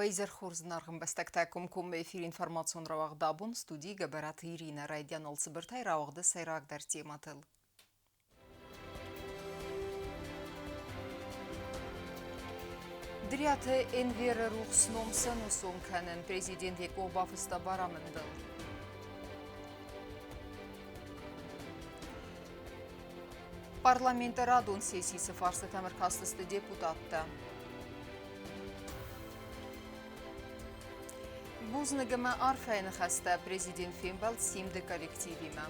Уӕ изӕр хорз, зынаргъ ӕмбӕстӕгтӕ, комкоммӕ эфир информацион рауагъд абон студийы Гӕбӕраты Иринӕ райдианыл цыбыртӕй рауагъды сӕйрагдӕр темӕтыл. Дриаты Энверы рухс ном сӕнусон кӕнын президент йӕ къух бафыста барамындыл. Парламенты радон сессийы цы фарстытӕм ӕркастысты депутаттӕ? Бузныг ӕмӕ арфӕйы ныхӕстӕ президент фембӕлд Симды коллективимӕ.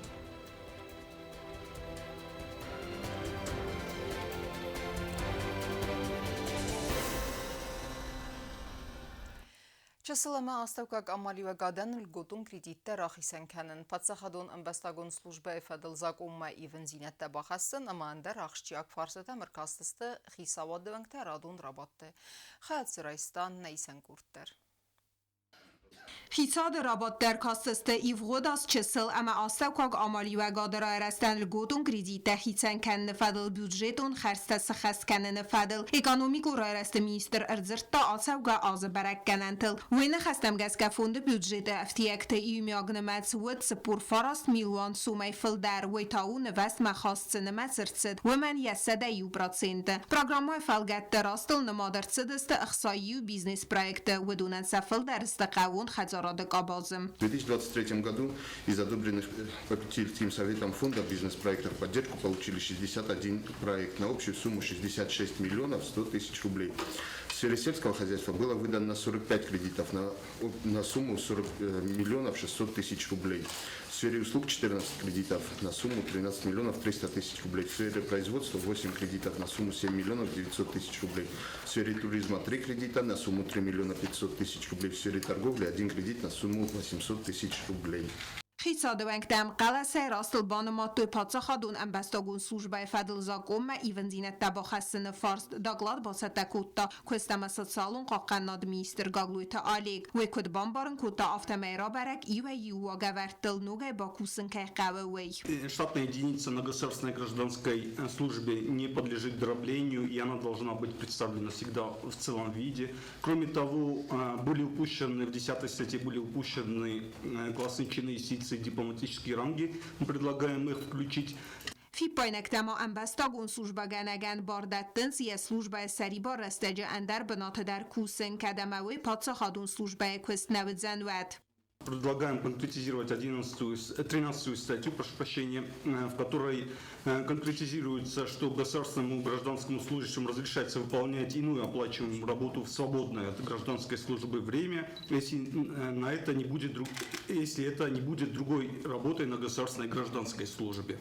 Чысыл ӕмӕ астӕуккаг амалиуӕгадӕн льготон кредиттӕ рахицӕн кӕнын, паддзахадон ӕмбӕстагон службӕйы фӕдыл закъонмӕ ивындзинӕдтӕ бахӕссын ӕмӕ ӕндӕр ахсджиаг фарстытӕм ӕркастысты хицауады уӕнгтӕ радон рабадты. Хайад дзы райста нӕ исӕн къорд дӕр. Хицауады рабадт ӕркастысты ивгъуыд аз чысыл ӕмӕ астӕуккаг амалиуӕгады райрӕзтӕн льготон кредиттӕ хицӕн кӕныны фӕдыл бюджетон хӕрдзтӕ сыххӕст кӕныны фӕдыл экономикон райрӕзты министр ӕрдзырдта ацӕугӕ азы бӕрӕггӕнӕнтыл. Уый ныхӕстӕм гӕсгӕ фонды бюджеты ӕфтиӕгты иумиаг нымӕц уыд 49 милуан сомӕй фылдӕр, уый та у нывӕзтмӕ хаст цы нымӕц ӕрцыд, уымӕн йӕ 101%. Программӕйы фӕлгӕтты растыл нымад ӕрцыдысты 61 бизнес-проекты, уыдонӕн сӕ фылдӕр сты хъӕууон хӕдзарады къабазы. В 2023 году из одобренных попечительским советом фонда бизнес-проектов поддержку получили 61 проект на общую сумму 66 миллионов 100 тысяч рублей. В сфере сельского хозяйства было выдано 45 кредитов на сумму 40 миллионов 600 тысяч рублей. В сфере услуг 14 кредитов на сумму 13 миллионов 300 тысяч рублей. В сфере производства 8 кредитов на сумму 7 миллионов 900 тысяч рублей. В сфере туризма 3 кредита на сумму 3 миллиона 500 тысяч рублей. В сфере торговли 1 кредит на сумму 800 тысяч рублей. Хицауады уӕнгтӕм хъӕлӕсӕй растыл банымадтой паддзахадон ӕмбӕстагон службӕйы фӕдыл закъонмӕ ивындзинӕдтӕ бахӕссыны фарст. Доклад бацӕттӕ кодта куыст ӕмӕ социалон хъахъхъӕнынады министр Гаглойты Олег. Уый куыд бамбарын кодта, афтӕмӕй рабӕрӕг иуӕй-иу уагӕвӕрдтыл ногӕй бакусын кӕй хъӕуы, уый. Штатная единица на государственной гражданской службе не подлежит дроблению, и она должна быть представлена всегда в целом виде. Кроме того, были упущены, в 10 статье были упущены классные чины юстиции, дипломатические ранги. Мы предлагаем их включить. Фиппаинӕгтӕ ма ӕмбӕстагон службӕгӕнӕгӕн бар дӕттынц йӕ службӕйы сӕрибар рӕстӕджы ӕндӕр бынаты дӕр кусын, кӕд ӕмӕ уый паддзахадон службӕйы куыст нӕ уыдзӕн, уӕд. Предлагаем конкретизировать 11, 13 статью, прошу прощения, в которой конкретизируется, что государственному гражданскому служащему разрешается выполнять иную оплачиваемую работу в свободное от гражданской службы время, если на это не будет, если это не будет другой работой на государственной гражданской службе.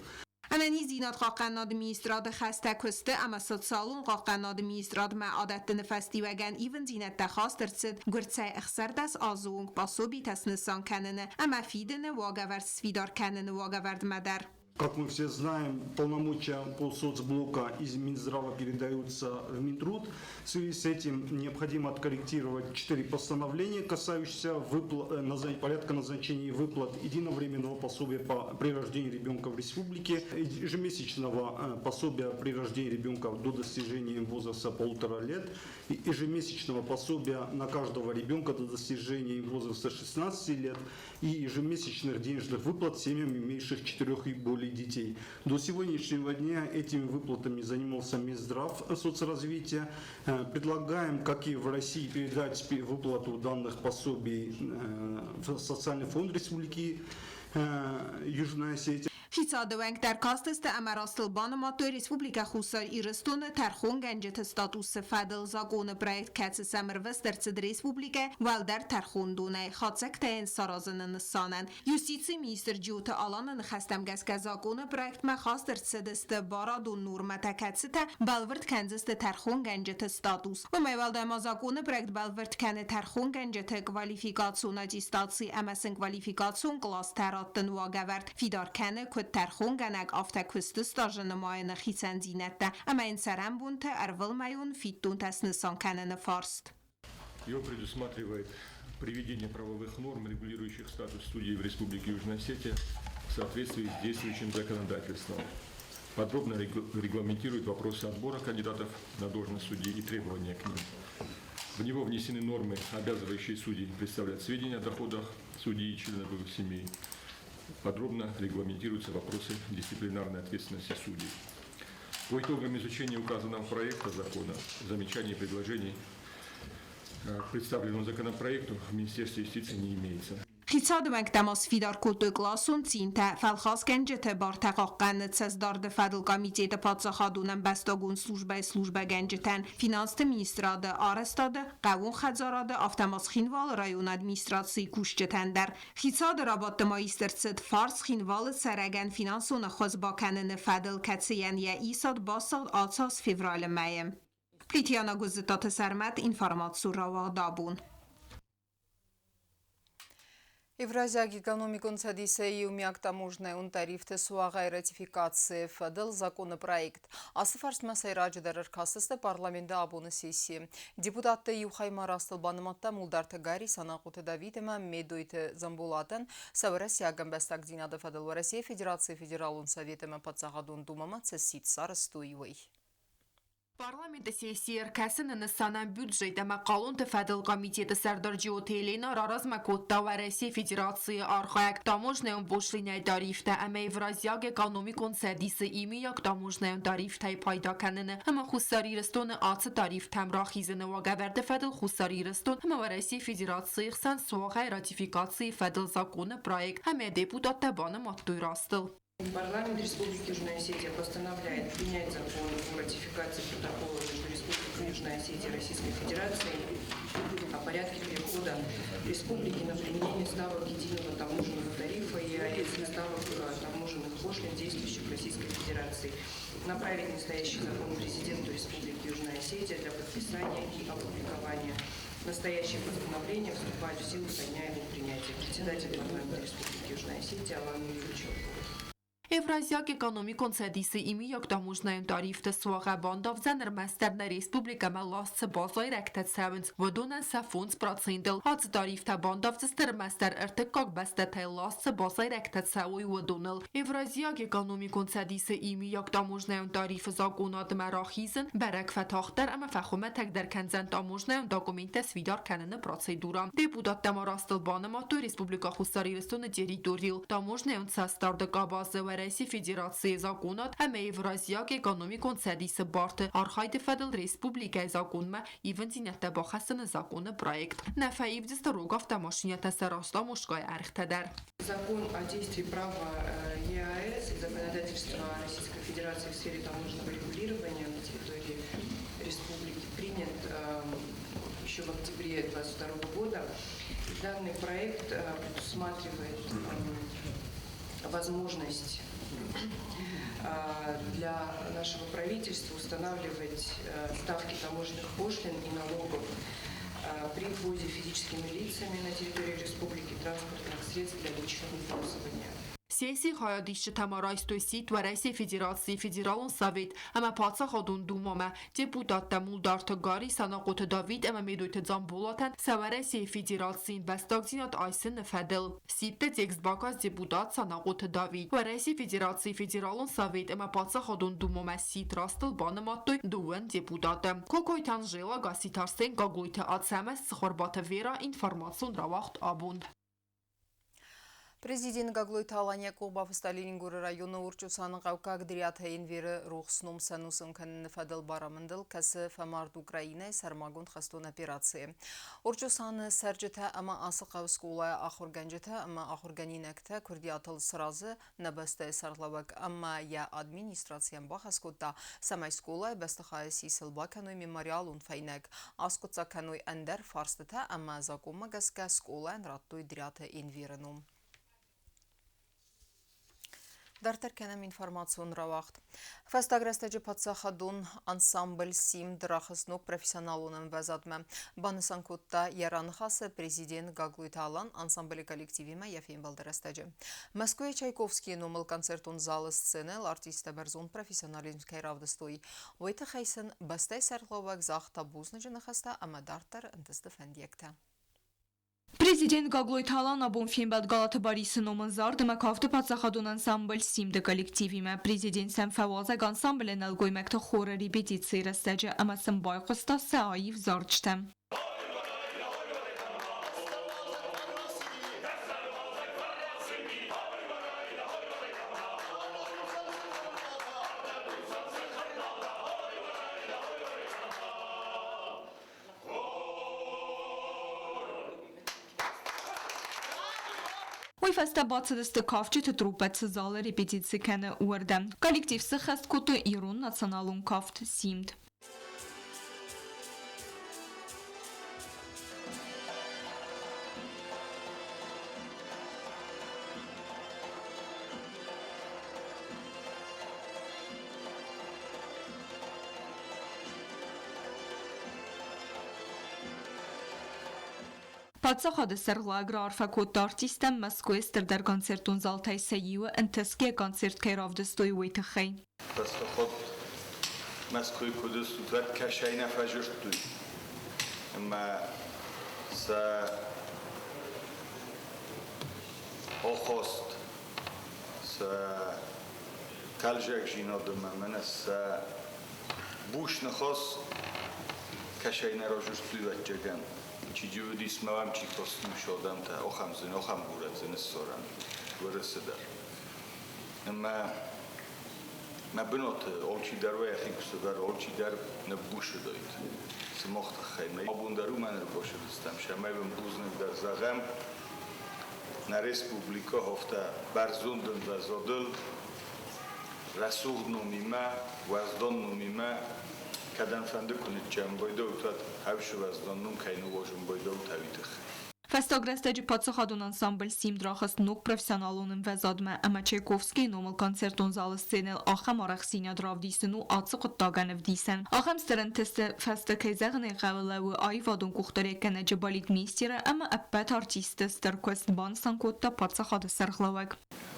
Ӕнӕниздзинад хъахъхъӕнынады министрады хӕстӕ куысты ӕмӕ социалон хъахъхъӕнынады министрадмӕ адӕттыны фӕстиуӕгӕн ивындзинӕдтӕ хаст ӕрцыд гуырцӕй 16 азы онг пособитӕ снысан кӕныны ӕмӕ фидыны уагӕвӕрд сфидар кӕныны уагӕвӕрдмӕ дӕр. Как мы все знаем, полномочия по соцблока из Минздрава передаются в Минтруд. В связи с этим необходимо откорректировать четыре постановления, касающиеся порядка назначения выплат единовременного пособия при рождении ребенка в республике, ежемесячного пособия при рождении ребенка до достижения им возраста 1,5 лет, ежемесячного пособия на каждого ребенка до достижения им возраста 16 лет и ежемесячных денежных выплат семьям, имеющих четырех и более детей. До сегодняшнего дня этими выплатами занимался Минздрав соцразвития. Предлагаем, как и в России, передать выплату данных пособий в Социальный фонд Республики Южная Осетия. Хицауады уӕнгтӕ ӕркастысты ӕмӕ растыл банымадтой Республикӕ Хуссар Ирыстоны тӕрхонгӕнджыты статусы фӕдыл законы проект, кӕцы сӕм ӕрвыст ӕрцыд республикӕ Уӕлдӕр тӕрхондонӕй хатдзӕгтӕ йын саразыны нысанӕн. Юстицийы министр Джиоты Аланы ныхӕстӕм гӕсгӕ законы проектмӕ хаст ӕрцыдысты барадон нормӕтӕ, кӕцытӕ бӕлвырд кӕндзысты тӕрхонгӕнджыты статус. Уымӕй уӕлдай ма законы проект бӕлвырд кӕны тӕрхонгӕнджыты квалификацион аттестаци ӕмӕ сын квалификацион къластӕ раттын уагӕвӕрд фидар кӕны куыд тӕрхонгӕнӕг, афтӕ куысты стажы нымайыны хицӕндзинӕдтӕ ӕмӕ йын цӕрӕнбонты ӕрвылмӕйон фиддонтӕ снысан кӕныны фарст. Его предусматривает приведение правовых норм, регулирующих статус судей в Республике Южная Осетия в соответствии с действующим законодательством. Подробно регламентирует вопросы отбора кандидатов на должность судьи и требования к ним. В него внесены нормы, обязывающие судей представлять сведения о доходах судей и членов их семей. Подробно регламентируются вопросы дисциплинарной ответственности судей. По итогам изучения указанного проекта закона, замечаний и предложений к представленному законопроекту в Министерстве юстиции не имеется. Хицауады уӕнгтӕ ма сфидар кодтой къласон цинтӕ, фӕлхасгӕнджыты бартӕ хъахъхъӕныны цӕстдарды фӕдыл комитеты паддзахадон ӕмбӕстагон службӕйы службӕгӕнджытӕн, финансты министрады, арӕзтады, хъӕууон хӕдзарады, афтӕ ма Цхинвалы районы администрацийы кусджытӕн дӕр. Хицауады рабадты ма ист ӕрцыд фарс Цхинвалы цӕрӕгӕн финансон ӕххуыс бакӕныны фӕдыл, кӕцыйӕн йӕ исад басыгъд ацы аз февралы мӕйы. Плитьяна Гуыззытаты Сӕрмӕт, информацион рауагъд абон. Евразиаг экономикон цӕдисӕй иумиаг таможнӕйон тарифты суагъӕй ратификацийы фӕдыл законопроект. Ацы фарстмӕ сӕйраджыдӕр ӕркастысты парламенты абоны сессийы. Депутатты иу хаймӕ растыл банымадта Мулдарты Гарри, Санахъоты Давид ӕмӕ Медойты Дзамболатӕн сӕ уӕрӕсейаг ӕмбӕстагдзинады фӕдыл Уӕрӕсейы Федерацийы Федералон Совет ӕмӕ Паддзахадон Думӕмӕ цы сидт сарӕзтой, уый. Парламенты сессийы ӕркӕсыны нысанӕн бюджет ӕмӕ хъалонты фӕдыл комитеты сӕрдар Джиоты Елена раразмӕ кодта Уӕрӕсейы Федерацийы архайӕг таможнӕйон пошлинӕйы тарифтӕ ӕмӕ Евразиаг экономикон цӕдисы иумиаг таможнӕйон тарифтӕй пайда кӕныны ӕмӕ Хуссар Ирыстоны ацы тарифтӕм рахизыны уагӕвӕрды фӕдыл Хуссар Ирыстон ӕмӕ Уӕрӕсейы Федерацийы хсӕн суагъӕй ратификацийы фӕдыл законы проект ӕмӕ депутаттӕ банымадтой растыл. Парламент Республики Южная Осетия постановляет принять закон о ратификации протокола между Республикой Южная Осетия и Российской Федерацией о порядке перехода республики на применение ставок единого таможенного тарифа и АЭС ставок таможенных пошлин, действующих в Российской Федерации. Направить настоящий закон президенту Республики Южная Осетия для подписания и опубликования. Настоящее постановление вступает в силу со дня его принятия. Председатель парламента Республики Южная Осетия Алан Юрьевич Евразиаг экономикон цӕдисы иумиаг таможнӕйон тарифты суагъӕ бандавдзӕн ӕрмӕстдӕр нӕ республикӕмӕ ласт цы базайрӕгтӕ цӕуынц, уыдонӕн сӕ 5 процентыл. Ацы тарифтӕ бандавдзысты ӕрмӕстдӕр ӕртыккаг бӕстӕтӕй ласт цы базайрӕгтӕ цӕуой, уыдоныл. Евразиаг экономикон цӕдисы иумиаг таможнӕйон тарифы закъонадмӕ рахизын бӕрӕг фӕтагъддӕр ӕмӕ фӕхуымӕтӕгдӕр кӕндзӕн таможнӕйон документтӕ сфидар кӕныны процедурӕ. Депутаттӕ ма растыл банымадтой Республикӕ Хуссар Ирыстоны территорийыл таможнӕйон цӕстдарды къабазы Уӕрӕсейы Федерацийы закъонад ӕмӕ Евразиаг экономикон цӕдисы барты архайды фӕдыл республикӕйы закъонмӕ ивындзинӕдтӕ бахӕссыны закъоны проект. Нӕ фӕивдзысты рог автомашинӕтӕ сӕ растамошкӕйы ӕргътӕ дӕр. Закон о действии права ЕАЭС и законодательства Российской Федерации в сфере таможенного регулирования на территории республики принят еще в октябре 2022 года. И данный проект предусматривает возможность для нашего правительства устанавливать ставки таможенных пошлин и налогов при ввозе физическими лицами на территорию республики транспортных средств для личного пользования. Сессийы хайадисджытӕ ма райстой сидт Уӕрӕсейы Федерацийы Федералон Совет ӕмӕ Паддзахадон Думӕмӕ депутаттӕ Мулдарты Гарри, Санахъоты Давид ӕмӕ Медойты Дзамболатӕн сӕ Уӕрӕсейы Федерацийы ӕмбӕстагдзинад айсыны фӕдыл. Сидты текст бакаст депутат Санахъоты Давид. Уӕрӕсейы Федерацийы Федералон Совет ӕмӕ Паддзахадон Думӕмӕ сидт растыл банымадтой дыууӕ депутаты. Кокойты Анжела, Гасситы Арсен, Гаглойты Ацӕмӕз, Цхуырбаты Вера, информацион рауагъд абон. Президент Гаглойты Алан йӕ къух бафыста Ленингоры районы Урчъусаны хъӕуккаг Дриаты Энверы рухс ном сӕнусон кӕныны фӕдыл барамындыл, кӕцы фӕмард Украинӕйы сӕрмагонд хӕстон операцийы. Урчъусаны цӕрджытӕ ӕмӕ ацы хъӕуы скъолайы ахуыргӕнджытӕ ӕмӕ ахуыргӕнинӕгтӕ куырдиатыл сразы нӕ бӕстӕйы сӕргълӕууӕг ӕмӕ йӕ администрацийӕн бахӕс кодта, цӕмӕй скъолайы бӕстыхайы сисыл бакӕной мемориалон фӕйнӕг, аскъуыддзаг кӕной ӕндӕр фарстытӕ ӕмӕ закъонмӕ гӕсгӕ скъолайӕн радтой Дриаты Энверы ном. Дарддӕр кӕнӕм информацион рауагъд. Фӕстаг рӕстӕджы паддзахадон ансамбль «Симд» рахызт ног профессионалон ӕмвӕзадмӕ. Банысан кодта йӕ раныхасы президент Гаглойты Алан ансамблы коллективимӕ йӕ фембӕлды рӕстӕджы. Мӕскуыйы Чайковскийы номыл концертон залы сценӕйыл артисттӕ бӕрзонд профессионализм кӕй равдыстой, уый тыххӕй сын бӕстӕйы сӕргълӕууӕг загъта бузныджы ныхӕстӕ ӕмӕ дарддӕр ӕнтысты фӕндиӕгтӕ. Президент Гаглойты Алан абон фембӕлд Галаты Барисы номыл зард ӕмӕ кафты паддзахадон ансамбль «Симд-ы» коллективимӕ. Президент сӕм фӕуазӕг ансамблы нӕлгоймӕгты хоры репетицийы рӕстӕджы ӕмӕ сын байхъуыста сӕ аив зарджытӕм. Уый фӕстӕ бацыдысты кафджыты труппӕ цы залы репетици кӕны, уырдӕм. Коллектив сыххӕст кодтой ирон националон кафт «Симд». Паддзахады сӕргълӕг раарфӕ кодта артисттӕн Мӕскуыйы стырдӕр концертон залтӕй сӕ иуы ӕнтысгӕ концерт кӕй равдыстой, уый тыххӕй. Фӕстӕхуд Мӕскуй куд устут, кӕсӕй нӕ фӕзурдтой. Ӕма сӕ охост, сӕ тӕлзӕгдзийнадӕмӕ мӕнӕ сӕ буснихос кӕсӕй нӕ разурдтой, ӕвӕццӕгӕн. Чи уыдис мӕм, чи костюм адӕмтӕ, ахӕм зын, ахӕм горӕт зын ссарӕн Уӕрӕсе дӕр. Ӕмӕ мӕ бынаты алчидӕр уӕ йӕхи куы сӕвӕра, алчидӕр ныббусыдаид сымах тыххӕй. Мӕ абон дӕр уымӕн ӕрбацыдыстӕм, цӕмӕй уын бузныг дӕр зӕгъӕм, нӕ республикӕ афтӕ бӕрзонд ӕмвӕзадыл, рӕсугъд номимӕ, уӕздан номимӕ кӕдӕмфӕнды куы ныччӕмбойдӕут, уӕд хӕвсы уӕздан ном кӕй ныуазын байдӕут, уый тыххӕй. Фӕстаг рӕстӕджы паддзахадон ансамбль «Симд» рахызт ног профессионалон ӕмвӕзадмӕ ӕмӕ Чайковскийы номыл концертон залы сценӕйыл ахӕм арӕхстдзинад равдисын у ацы хъуыддагӕн ӕвдисӕн. Ахӕм стыр ӕнтысты фӕстӕ, кӕй зӕгъын ӕй хъӕуы, лӕууы аивадон къухдариуӕггӕнӕджы балетмейстеры ӕмӕ ӕппӕт артистты стыр куыст, банысан кодта паддзахады сӕргълӕууӕг.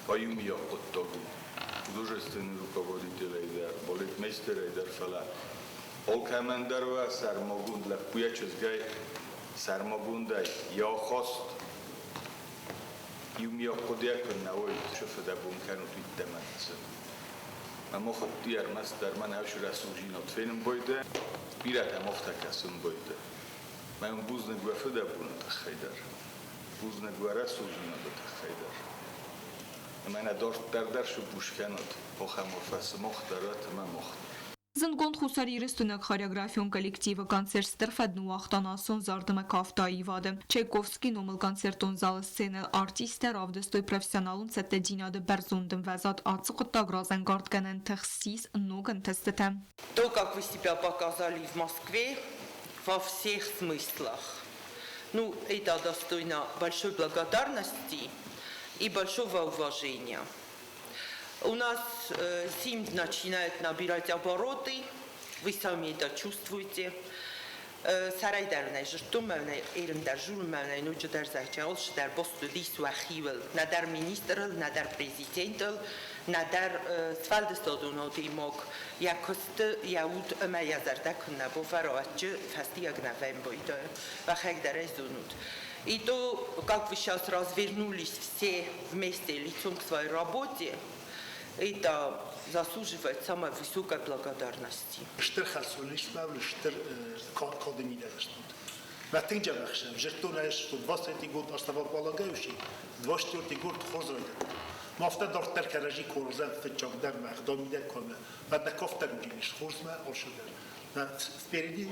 Иумиаг хъуыддаг у художественный руководителӕй дӕр, балетмейстерӕй дӕр, фӕлӕ алкӕмӕн дӕр уӕ сӕрмагонд лӕппуйӕ чызгӕй сӕрмагондӕй йӕ ахаст иумиаг хъуыдыйӕ куыннӕ уой, цы фыдӕбон кӕнут уиддӕмӕ цы. Ӕмӕ хуыдти ӕрмӕстдӕр мӕн ӕвсы рӕсугъдзинад фенын бойдӕ, бирӕтӕм афтӕ кӕсын бойдӕ. Мӕ уын бузныг уӕ фыдӕбоны тыххӕй дӕр, бузныг уӕ рӕсугъдзинады тыххӕй дӕр. Ӕмӕ нӕ дарддӕр дӕр сыбус кӕнут, ахӕм арфӕ сымах дӕр уӕт ӕмӕ мах дӕр. Зындгонд хуссарирыстойнаг хореографион коллективы концерт стыр фӕд ныууагъта национ зард ӕмӕ кафты аивады. Чайковскийы номыл концертон залы сценӕйыл артисттӕ равдыстой профессионалон цӕттӕдзинады бӕрзонд ӕмвӕзад ацы хъуыддаг разӕнгардгӕнӕн тых ссис ног ӕнтыстытӕ. То, как вы себя показали в Москве, во всех смыслах, ну, это достойно большой благодарности и большого уважения. У нас Симд начинает набирать обороты, вы сами это чувствуете. Сӕрӕй дӕр нӕ зыдтон, мӕнӕ ерын дӕр журн, мӕнӕ ноджыдӕр зӕгъджа, алчидӕр баст уыдис уӕхиуыл, нӕдӕр министрыл, нӕдӕр президентыл, нӕдӕр сфӕлдыстадон адӕймаг йӕ куысты йӕ уд ӕмӕ йӕ зӕрдӕ куыннӕ бавӕра, адджы фӕстиаг нӕ вӕмбойдӕ, уӕхӕг дӕр ӕй зонут. И то, как вы сейчас развернулись все вместе лицом к своей работе, это заслуживает самой высокой благодарности. Стыр хӕс уын ис, стыр кады мидӕг стут. Мӕ тынг джӕбӕх зыдтон ӕз, что 23 год основополагающий, 24 год хорз райдыдта. Ма афтӕ дарддӕр кӕрӕдзи корзӕн фыццагдӕр мӕ ӕгъдау мидӕг комӕ. Мӕ нӕ кафтӕр уыдис хорзмӕ алшыдӕр. Впереди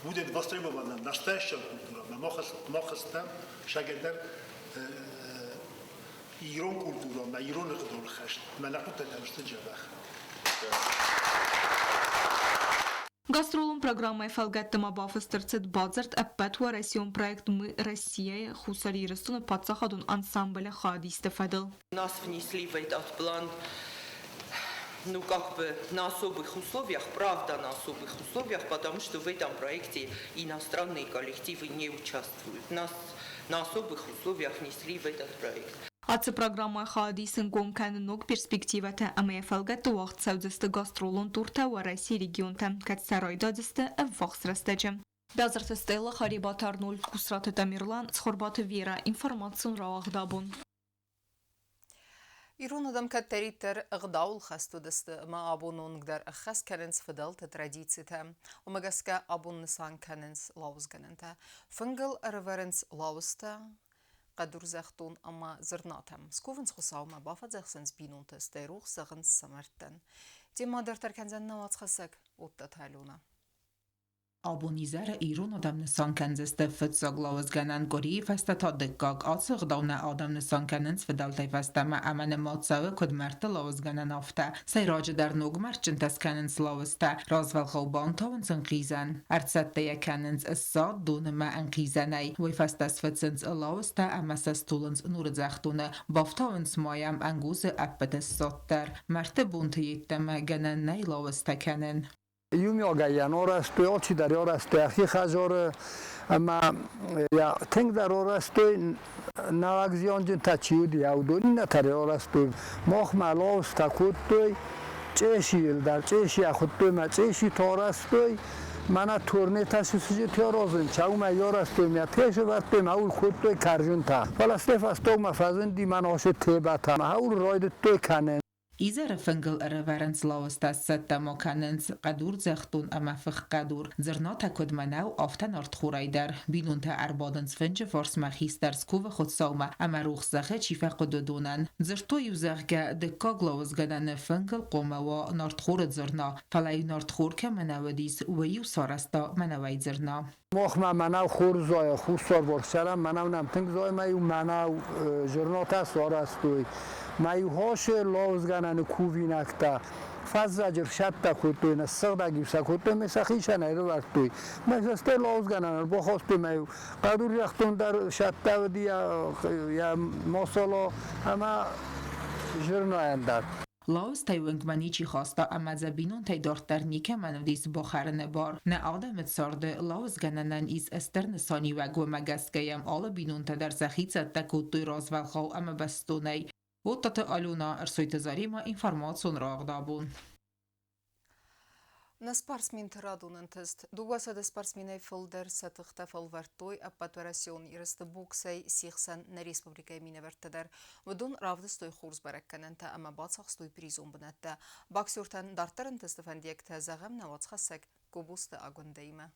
будет востребована настоящая культура. Мах стӕм шагӕдӕр ирон культура, мӕ ирон ӕгъдауыл хӕст. Мӕ нӕ хъуыддӕгтӕ сты джӕбӕх. Гастролон программӕйы фӕлгӕтты ма бафыст ӕрцыд бадзырд ӕппӕтуӕрӕсеон проект «Мы Россия-йы Хуссар Ирыстоны паддзахадон ансамблы хайадисты фӕдыл. Нас внесли в этот план, ну, как бы на особых условиях, правда, на особых условиях, потому что в этом проекте иностранные коллективы не участвуют. Нас на особых условиях внесли в этот проект. Ацы программӕйы хайадисын гом кӕны ног перспективӕтӕ ӕмӕ йӕ фӕлгӕтты уагъд цӕудзысты гастролон туртӕ Уӕрӕсейы регионтӕм, кӕд сӕ райдайдзысты ӕввахс рӕстӕджы. Бязырты Стелла, Харебаты Арнольд, Кусраты Тамерлан, Цхуырбаты Вера. Информацион рауагъд абон. Ирон адӕм кӕддӕриддӕр ӕгъдауыл хӕст уыдысты ӕмӕ абоны онг дӕр ӕххӕст кӕнынц фыдӕлты традицитӕ. Уымӕ гӕсгӕ абон нысан кӕнынц лауызгӕнӕнтӕ. Фынгыл ӕрӕвӕрынц лауызтӕ, хъӕдурдзӕхдон ӕмӕ зырнатӕ. Скувынц Хуыцаумӕ, бафӕдзӕхсынц бинонты, стӕй рухс зӕгъынц сӕ мӕрдтӕн. Темӕ дарддӕр кӕндзӕн нӕ уацхӕссӕг Оттаты Алена. Абон изӕры ирон адӕм нысан кӕндзысты фыццаг лауызгӕнӕн къуырийы фӕстӕ та дыккаг. Ацы ӕгъдау нӕ адӕм нысан кӕнынц фыдӕлтӕй фӕстӕмӕ ӕмӕ нымад цӕуы куыд мӕрдты лауызгӕнӕн, афтӕ. Сӕйраджыдӕр ног мӕрдджынтӕ скӕнынц лауызтӕ, развӕлгъау бантауынц ӕнхъизӕн. Ӕрцӕттӕ йӕ кӕнынц ссад донмӕ ӕнхъизӕнӕй. Уый фӕстӕ сфыцынц лауызтӕ ӕмӕ сӕ стулынц нурыдзӕхдоны. Бафтауынц ма йӕм ӕнгузы ӕппӕты ссад дӕр. Мӕрдты бонты йеддӕмӕ гӕнӕн нӕй лауызтӕ кӕнын. Иумиагӕй йӕ арӕзтой, алчидӕр арӕзта йӕхи хӕдзары ӕмӕ йӕ тынгдӕр арӕзтой нӕуӕг зианджынтӕ чи уыди, уыдон иннӕтӕ дӕр арӕзтой. Махмӕ лауызтӕ кодтой, чъесийыл дӕр чъесийӕ хуыдтой мӕ чъеситӕ арӕзтой. Мӕнӕ турнетӕ сысджытӕ аразын, сӕумӕ арӕзтой мӕ песы вӕрдтой мӕ уый кодтой кӕрдзынтӕ. Фӕлӕ стӕй фӕстагмӕ фӕзынди мӕ носы тебӕтӕ мӕ уый райдыдтой кӕнын. Изӕры фынгыл ӕрӕвӕрынц лауызтӕ, сцӕттӕ ма кӕнынц хъӕдурдзӕхдон ӕмӕ фых хъӕдур. Дзырнатӕ куыд мӕнӕу, афтӕ нартхорӕй дӕр. Бинонтӕ ӕрбадынц фынджы фарсмӕ, хистӕр скувы Хуыцаумӕ ӕмӕ рухс зӕгъы, чи фӕхъуыд уыдонӕн. Дзырдтой-иу, зӕгъгӕ, дыккаг лауызгӕнӕны фынгыл хъуамӕ уа нартхоры дзырна, фӕлӕ-иу нартхор кӕмӕ нӕ уыдис, уый-иу сарӕзта мӕнӕуӕй дзырна. Махмӕ мӕнӕу хорз зайы, хуссар Борсӕрӕн мӕнӕу нӕм тынг зайы, мӕ-иу мӕнӕу зырнатӕ сарӕзтой. Мӕ-иу хосы лауызгӕнӕны кувинӕгтӕ фӕззӕджы рсӕттӕ кодтой, ныссыгъдӕг-иу сӕ кодтой, мӕ сӕ хицӕн ӕрывӕрдтой. Мӕ сӕ стӕй лауызгӕнӕн ӕрбахастой, мӕ-иу хъӕдурзӕхтон дӕр сӕттӕ уыди йӕ масала ӕмӕ зырнайӕн дӕр. Лауызтӕй уынгмӕ ничи хаста ӕмӕ дзы бинонтӕй дарддӕр никӕмӕн уыдис бахӕрыны бар. Нӕ адӕмы царды лауызгӕнӕнӕн ис стыр нысаниуӕг, уымӕ гӕсгӕ йӕм алы бинонтӕ дӕр сӕхи цӕттӕ кодтой развӕлгъау ӕмӕ бӕстонӕй. Оттаты Алена, Ӕрсойты Заремӕ, информацион рауагъд абон. Нӕ спортсменты радон ӕнтыст. 200 спортсменӕй фылдӕр сӕ тыхтӕ фӕлвӕрдтой ӕппӕтуӕрӕсеон ерысты боксӕй се хсӕн нӕ республикӕйы минӕвӕрттӕ дӕр. Уыдон равдыстой хорз бӕрӕггӕнӕнтӕ ӕмӕ бацахстой призон бынӕттӕ. Боксертӕн дарддӕр ӕнтысты фӕндиӕгтӕ зӕгъӕм нӕ уацхӕссӕг Гобозты Агуындӕимӕ.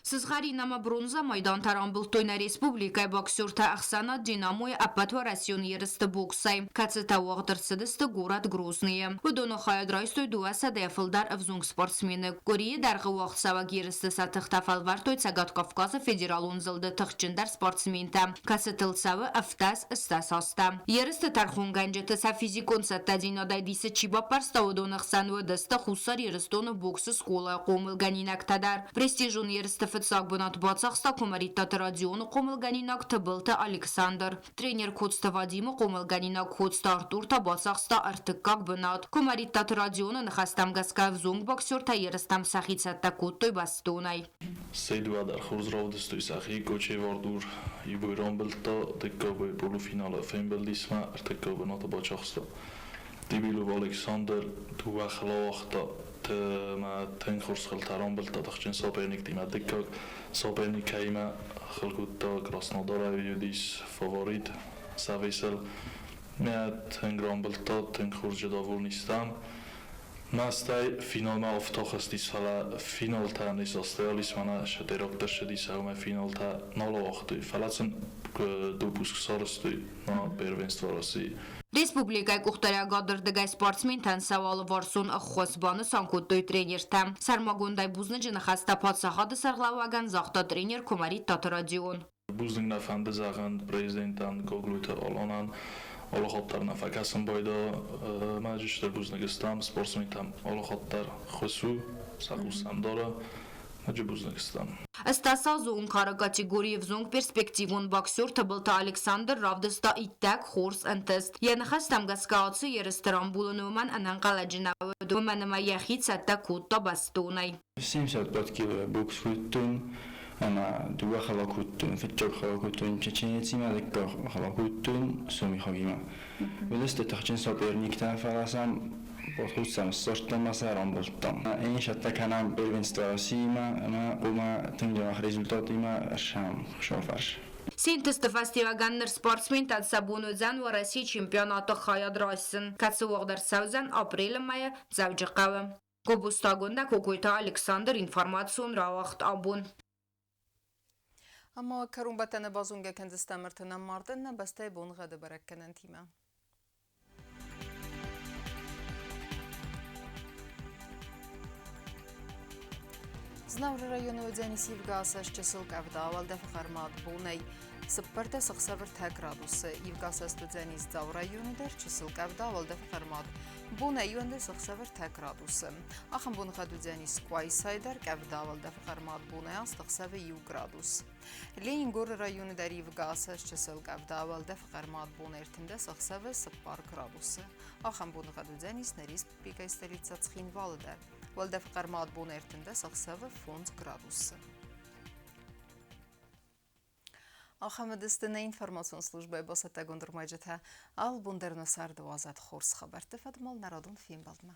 Сызгъӕрин ӕмӕ бронзӕ майдантӕ рамбылдтой нӕ республикӕйы боксертӕ ӕхсӕнад «Динамо»-йы ӕппӕтуӕрӕсеон ерысты боксӕй, кӕцытӕ уагъд ӕрцыдысты горӕт Грозныйы. Уыдоны хайад райстой 200-ӕй фылдӕр ӕвзонг спортсмены. Къуырийы дӕргъы уагъдцӕуӕг ерысты сӕ тыхтӕ фӕлвӕрдтой Цӕгат Кавказы федералон зылды тыхджындӕр спортсментӕ, кӕцытыл цӕуы 70 ссӕдз азтӕ. Ерысты тӕрхонгӕнджыты сӕ физикон цӕттӕдзинадӕй дисы чи баппӕрста, уыдоны хсӕн уыдысты Хуссар Ирыстоны боксы скъолайы хъомылгӕнинӕгтӕ дӕр. Престижон ерысты фыццаг бынат бацахста Куымӕридтаты Родионы хъомылгӕнинаг Тыбылты Александр. Тренер Коцты Вадимы хъомылгӕнинаг Коцты Артур та бацахста ӕртыккаг бынат. Куымӕридтаты Родионы ныхӕстӕм гӕсгӕ ӕвзонг боксертӕ ерыстӕм сӕхи цӕттӕ кодтой бӕстонӕй. Сӕ дыууӕ дӕр хорз равдыстой сӕхи. Кочиев Артур иу рамбылдта, дыккаг полуфиналы фембӕлдис ӕмӕ ӕртыккаг бынаты бацахста. Дебилов Александр дыууӕ хыл ауагъта ӕмӕ тынг хорз хылтӕ рамбылдта тыхджын соперниктимӕ. Дыккаг соперникӕимӕ хыл кодта Краснодарӕй уыдис фаворит Савесыл. Мӕ тынг рамбылдта, тынг хорз довольный стӕм. Мӕстӕй финалмӕ ӕфтахӕстис, фӕлӕ финалтӕ не состоялись, мӕнӕ сӕдӕйрагдӕр ссыдис ӕмӕ финалтӕ нал ауагътой. Фӕлӕ сын допуск сарӕзтой на первенство России. Республикӕйы къухдариуӕгады рдыгӕй спортсментӕн сӕ алыварсон ӕххуыс банысан кодтой тренертӕ. Сӕрмагондӕй бузныджы ныхӕстӕ паддзахады сӕргълӕууӕгӕн загъта тренер Куымӕридтаты Родион. Бузныг нӕ фӕнды зӕгъын президентӕн Гаглойты Аланӕн, алыхатт дӕр нӕ фӕкӕсын байда. Мӕ стыр бузныг стӕм спортсментӕм алыхатт дӕр ххуыс у, сӕ хъус сӕм дары. Ноджы бузныг стӕм. Ӕстӕсазон кары категорийы ӕвзонг перспективон боксер Тыбылты Александр равдыста иттӕг хорз ӕнтыст. Йӕ ныхӕстӕм гӕсгӕ ацы ерысты рамбулын уымӕн ӕнӕнхъӕлӕджы нӕ уыд, уымӕн ӕмӕ йӕхи цӕттӕ кодта бӕстонӕй. 75 килойӕ бокс кодтон ӕмӕ дыууӕ хала кодтон. Фыццаг хала кодтон чеченецимӕ, дыккаг хала кодтон сомихагимӕ. Уыдысты тыхджын соперниктӕ, фӕлӕ сӕм подхуццам ссардтам ӕмӕ сӕ рамбылдтам. Ӕнсӕттӕ кӕнӕм первенство Россиимӕ ӕмӕ уымӕ тынг дзӕбӕх результатимӕ ссӕм хсӕвфарс. Синтезты фӕстиуӕгӕн ныр спортсментӕн сӕ бон уыдзӕн Уӕрӕсейы чемпионаты хайад райсын, кӕцы уагъд ӕрцӕудзӕн апрелы мӕйы Дзӕуджыхъӕуы. Гобустагондӕ Кокойты Александр информацион рауагъд абон. Ӕмӕ кӕронбӕттӕны базонгӕ кӕндзыстӕм ӕртынӕм марты нӕ бӕстӕйы боныгъӕды бӕрӕггӕнӕнтимӕ. Знауыры районы уыдзӕнис ивгӕ асӕст чысыл къӕвда, уӕлдӕфы хъӕрмад бонӕй 14 ӕхсӕвы 3 градусы. Ивгӕ асӕст уыдзӕнис Дзауы районы дӕр чысыл къӕвда, уӕлдӕфы хъӕрмад бонӕй 11 ӕхсӕвы 3 градусы. Ахӕм боныгъӕд уыдзӕнис Къуайсайы дӕр къӕвда, уӕлдӕфы хъӕрмад бонӕй 8 ӕхсӕвы 1 градус. Ленингоры районы дӕр ивгӕ асӕст чысыл къӕвда, уӕлдӕфы хъӕрмад бонӕй 13 ӕхсӕвы 4 градусы. Ахӕм боныгъӕд уыдзӕнис нӕ республикӕйы столицӕ Цхинвалы дӕр. Уӕлдӕфы хъӕрмад бон 13 ӕхсӕвы 5 градусы. Ахӕм уыдысты нӕ информацион службӕйы бацӕттӕгонд ӕрмӕджытӕ. Алы бон дӕр нӕ царды уадзӕд хорз хабӕртты фӕдмӕл нӕ радон фембӕлдмӕ.